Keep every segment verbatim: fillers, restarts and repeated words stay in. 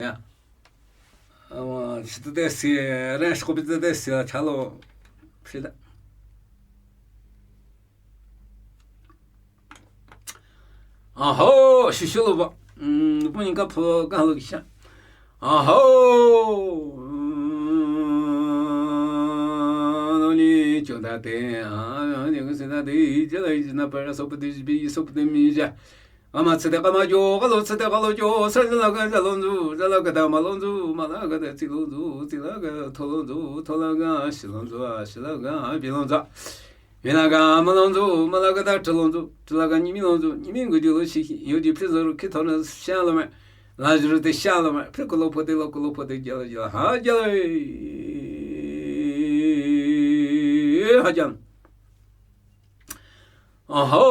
Ya. Ama, chitade si, ren shkopi tade si la chalo. Shida. Aho, shishu lo ba. Mm, puni ka pho ka lo kisha. Aho. Mm, no ni cho da te. Ah, ni ko se da te. Ija la ija na para so pa de bi so pa de mi ja. Kama tsede kama jo, kalo tsede kalo jo, sa jala ka jalo nzu, jala ka da ma lo nzu, ma la ka da tsi lo nzu, tsi la ka tho lo nzu, tho la ka shi lo nzu, a shi la ka bi lo nzu. Bi la ka ma lo nzu, ma la ka da tsi lo nzu, tsi la ka ni mi lo nzu, ni mi ngu di lo shi, yo di pri zo ru ki tho na sha lo me. La juru de sha lo me, pri ko lo po de lo ko lo po de jala jala, ha jala. Ha jala. Aho,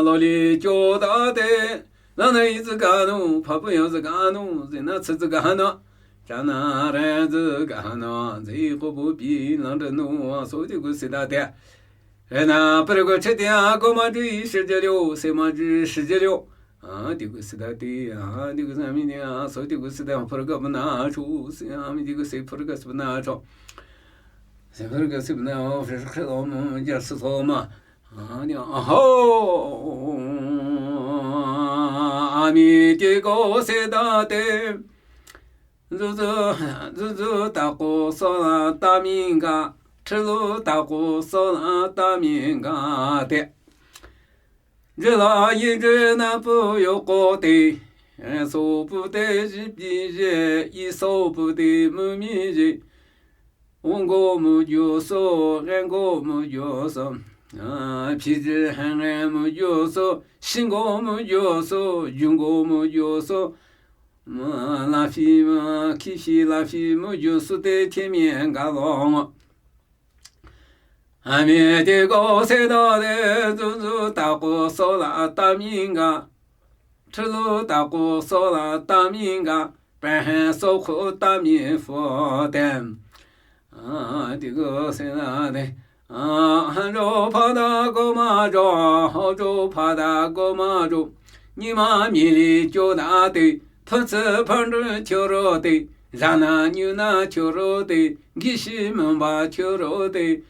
lo li cho da de, la na yi zi ga nu, pa pu yo zi ga nu, zi na ci zi ga nu, ja na re zi ga nu, zi ko bu bi lang zhe nu, so di gu si da de. Re na pe ko che de a, go ma zhi shi zhe liu, se ma zhi shi zhe liu. A, di gu si da de, a, di gu sa mi de, a, so di gu si da, pa ga bu na chu, si a mi di gu si pa ga si bu na chu. Si pa ga si bu na, o, shi shi lo mo, ja si so ma. A, di, a, ho. A mi di gu si da de. Zu zu, zu zu ta ku so la ta mi ga. Chi lu ta ku so la ta mi ga de. Zhe la yi zhe na pu yo ko te, so pu te zhi pi zhe, yi so pu te mu mi zhe. Wong go mu jo so, ren go mu jo so, a, pi zhe han ren mu jo so, shin go mu jo so, jun go mu jo so, ma, la fi ma, ki fi la fi mu jo so te, tian mian ga long. A mi di go se da de, zu zu ta ku so la ta mi ga. Chi lu ta ku so la ta mi ga. Pen hen so khu ta mi fo de. A, di go se da de. A, han zho pa da go ma zho, ho zho pa da go ma zho. Ni ma mi li jo da de. Phen tse phen zhe qiu ro de, zha na nyu na qiu ro de, gi shi meng ba qiu ro de,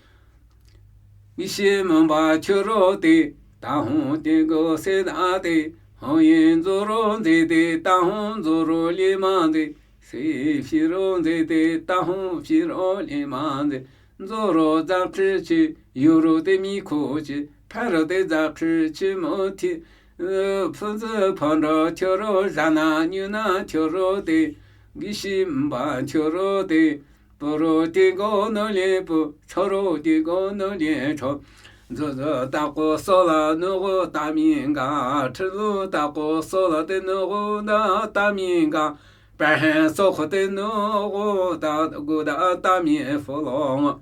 gi shi meng ba qiu ro de, ta hong de go se da de, hong yin zu ro nze de, ta hong zu ro li ma nze, se fi ro nze de, ta hong fi ro li ma nze, zu ro za pri chi, yu ro de mi ko chi, pa ro de za pri chi mo ti, Phu tse phan zhe qiu ro, zha na nyu na qiu ro de, gi shi mba qiu ro de, pu ro di go no li pu, cho ro di go no li cho. Zu zu ta ku so la nu gu ta mi ga, chi lu ta ku so la de nu gu da ta mi ga, pa hen so khu de nu gu da gu da ta mi fo lo.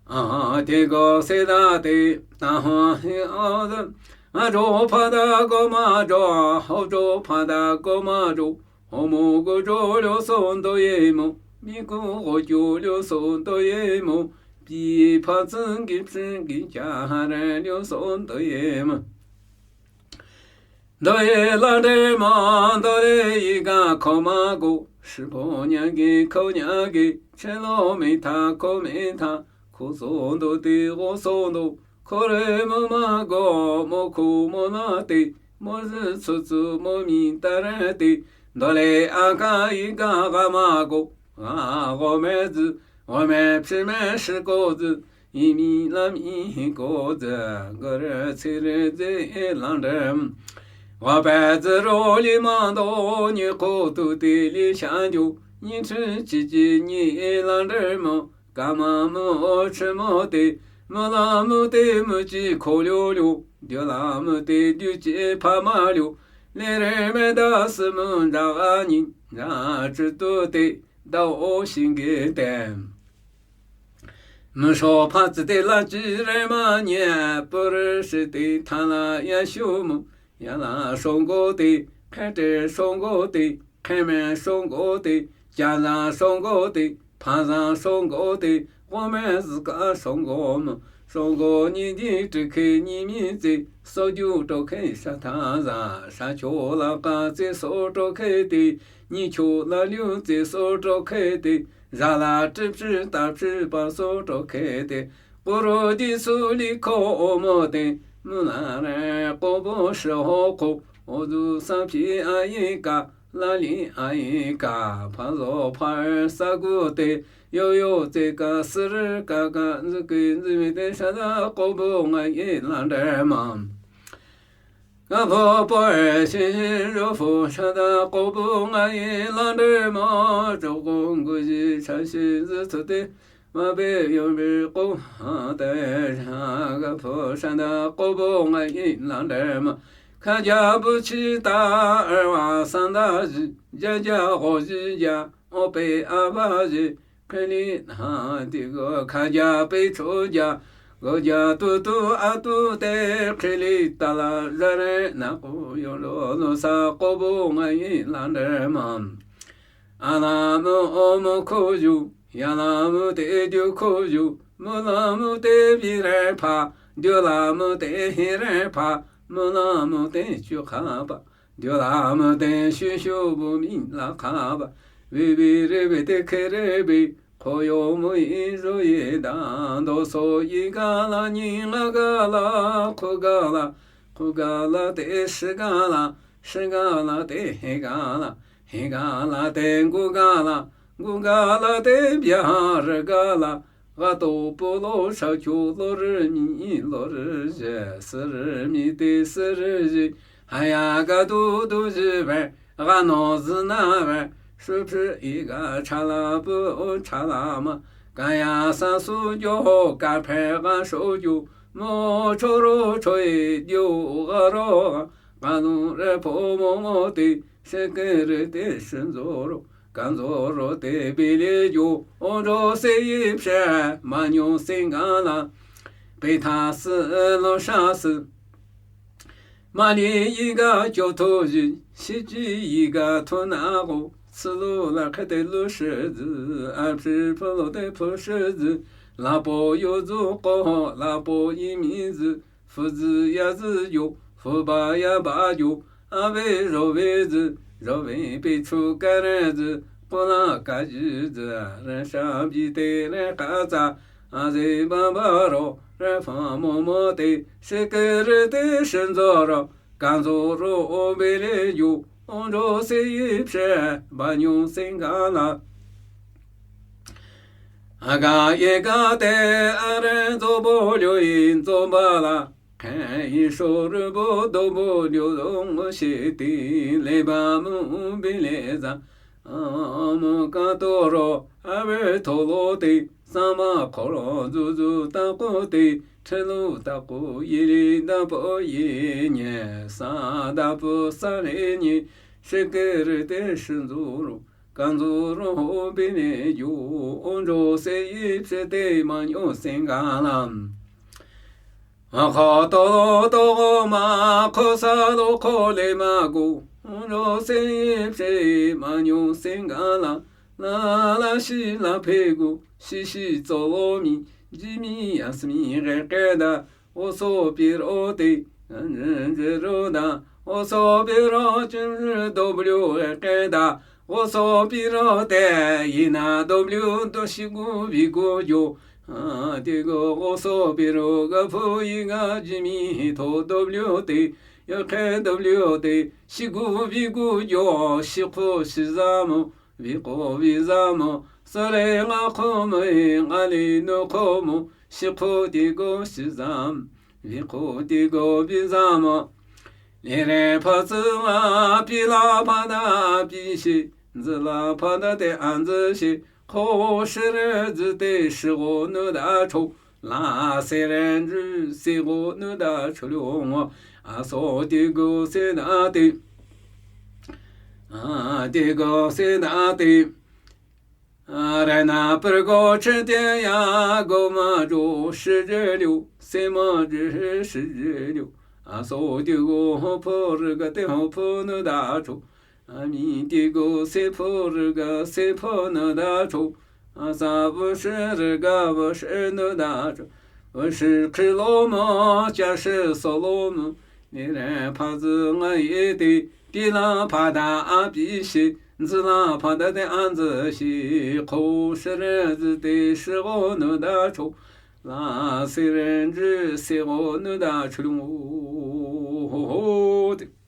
A, di go se da de, ta hong hi a de, a zho pa da go ma zho, ho zho pa da go ma zho, ho mo go zho liu so do ye mo, mi gu go ju liu so do ye mo, pi pa zeng gi zeng gi ja ha ren liu so do ye mo. Ndo ye la de ma, ndo le yi ga ko ma go, shi po nya gi ko nya gi, che lo mi ta ko mi ta, ko so ndo de go so ndo, ko re mo ma go, mo ko mo la de, mo zi cu cu mo mi ta re de, ndo le a ga yi ga ga ma go, ga go me zi, go me pi me shi go zi, yi mi la mi hi ko zi, ge re ci re zi e lang zhe. Wa bai zi ro li ma do, ni ko tu ti li sha ju, ni chi chi chi ni e lang zhe mo, ga ma mo o chi mo ti, mo la mo ti mo chi ko liu liu, diu la mo ti diu chi pa ma liu, le re me da si mo za ga ni, za chi tu ti, dao o xing ge de. Mv sho pa zi de la ji re ma nie, pu re shi de ta la ya shu mo, ya la shong go de, pe de shong go de, pe me shong go de, ja la shong go de, pa la shong go de, wo me zi ga shong go mo, Songko nyi di tükhe nyi mi tse, soju tokhe shatha za, shacho la ka tse so tokhe te, nyicho la liu tse so tokhe te, zala tüpchü tapchü pa so tokhe te, koro di su li ko omo te, mula re kobo sheho ko, ozu sa pi a yi ka, la li a yi ka, pa zo pa sa gu te, yo yo tse ka, sürü ka ka, nzü ki nzü mi te, shada kobo nga yi la de ma. Ka po po e shi shi ro fu, shada kobo nga yi la de ma, cho ko ngu ji cha shi zü tsu te, ma be yo be ko ha te, sha ga po shada kobo nga yi la de ma. Ka ja bu chi ta, er wa san da ji, ja ja go ji ja, o pe a ba ji, Khili ha ti go khaja pe choja, goja tu tu a tu te khili tala zare na ku yo lo lo sa kobo nga yi la de ma. Ala mu o mu koju, yala mu te ju koju, mula mu te bi re pa, dula mu te hi re pa, mula mu te chu kha pa. Diola mu te shu shu bu mi la kha ba. Bi bi re bi te khe re bi. Ko yo mu yi zo yi da. Do so yi ga la, nyi nga ga la, ko ga la. Ko ga la te shi ga la. Shi ga la te he ga la. He ga la te gu ga la. Gu ga la te bia re ga la. G'a to po lo sha kyo lo re mi lo re je, se re mi te se re je. Ha ya ga du du je ve, g'a no zi na ve. Shu phi i ga cha la bu o cha la ma. Ga ya sa su yo ho ka phe ga sho yo. Mo cho ro cho i yo ga ro ga. Ga nu re po mo mo te, she ke re te shen zo ro. Kanzo ro te bi le yo, o ro se yi pshe, ma nyo se nga la, pe tha si lo sha si. Ma li yi ga kyo to yi, shi ji yi ga to na go, si lo la khe te lo shi zi, a phi pho lo te pho shi zi, la po yo zu ko, la po yi mi zi, Fu zi ya zi yo, fu ba ya ba yo, a ve zho ve zi, zho ve pe chu ka re zi, ko la ka zi zi, re sha bi te re ka za, a ze ba ba ro, re fa mo mo te, shi ke re te shen zo ro, ka zo ro o be le yo, o zho se yi pshe, ba nyo se nga la. A ga ye ga te, a re zo bo lyo yi zo ba la. Khe yi sho re bo do bo lyo zong shi ti le ba mu bi le za. A mu ka to ro, a ve to lo ti. Sa ma ko ro zu zu ta ko ti. Che lu ta ko yi li da po yi nye. Sa da po sa le nye. Shi ke re te shen zu ro. Kanzu ro ho bi ne yo, o njo se yi pse te ma nyo se nga la. A kho to lo to go ma, kho sa lo kho le ma go, o njo se yi pse ma nyo se nga la. La la shi la pe go, shi shi zo lo mi, ji mi ya si mi re ke da. Oso piro te, nje ro da. Oso piro chun do blyo ke da. Oso piro te, ina do blyo do shi gu bi gu yo. A, te go oso piro ga fu yi ga ji mi to do blyo te. Yo ke do blyo te, shi gu bi gu yo, shi ko shi za mo. Bi ko bi za mo, so le nga ko mo, nga le no ko mo, shi ko ti go shi za mo, bi ko ti go bi za mo. Le re pa zi nga, pi la pa da pi shi, zi la pa da te an zi shi, ko shi re zi te shi go nu da cho. La se ren ri se go nu da chu lu ngo. A so ti go se da ti. A ti go se da ti. A re na per go che te ya go ma jo shi je liu. Se ma je shi je liu. A so ti go ho po ri ga te ho po nu da chu. A mi ti go se po ri ga se po nu da cho. A sa bu shi ri ga bu shi nu da cho. Wünshih khrilomo, chashih solomo, nire phazü ngayete, pila phada apishe, nzüla phada de anzüshe, khoshire züte shigonu dacho, la sire nzüshe gonu dacho lung ho ho ho.